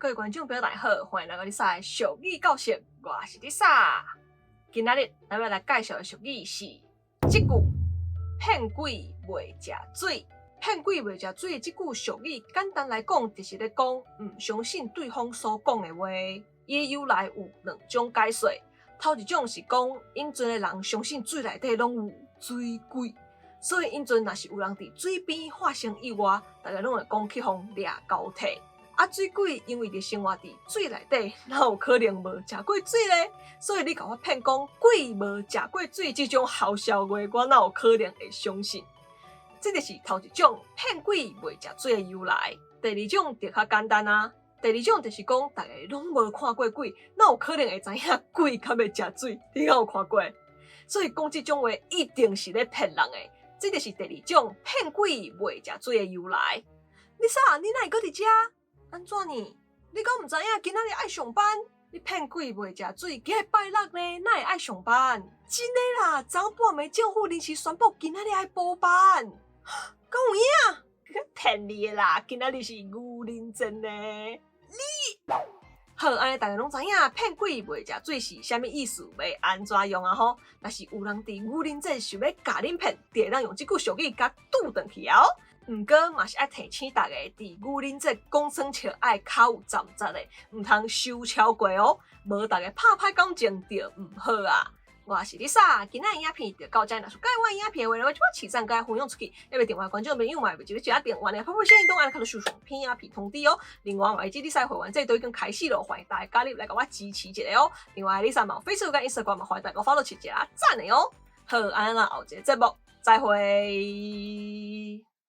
各位觀眾朋友大家好，歡迎來到麗莎的俗語教室，我是麗莎。今仔日咱欲來介紹的俗語是這句：騙鬼袂食水。騙鬼袂食水這句俗語，簡單來講，就是咧講毋相信對方所講的話。伊的由來有兩種解說。頭一種是講，以前的人相信水內底攏有水鬼，所以以前若是有人佇水邊發生意外，大家攏會講去予掠交替。啊，水鬼因為佇生活佇水內底，哪有可能無食過水咧？所以你共我騙講鬼無食過水這種好笑話，我哪有可能會相信？這就是頭一種騙鬼袂食水的由來。第二種就較簡單啊。第二種就是講，大家攏無看過鬼，哪有可能會知影鬼敢會食水？你敢有看過？所以講這種話一定是咧騙人的。這就是第二種騙鬼袂食水的由來。麗莎，你哪會閣佇遮？按怎呢？你敢毋知影今仔日愛上班？你騙鬼袂食水，今日拜六呢，哪會愛上班？真的啦，昨半暝政府臨時宣布今仔日愛補班，敢有影？騙你的啦，今仔日是愚人節呢。你好，按呢大家攏知影騙鬼袂食水是啥物意思，欲按怎用啊吼？若是有人佇愚人節想欲共恁騙，就會當用這句俗語共拄轉去哦。毋過嘛是愛提醒大家，佇愚人節講耍笑愛較有站節的，毋通傷超過哦，無大家拍歹感情就毋好啊。我是麗莎，今仔影片就到這，若是佮意我影片的話，我起讚共分享出去，猶未訂閱觀眾朋友嘛，會記得按訂閱，拍拍聲音檔按卡數雙片影片通知哦。另外，我這麗莎會員制都已經開始了，歡迎大家加入來共我支持一下哦。另外，麗莎嘛有 Facebook 佮 Instagram 嘛，歡迎大家 follow 一下，讚的哦。好，按呢，後一個節目再會。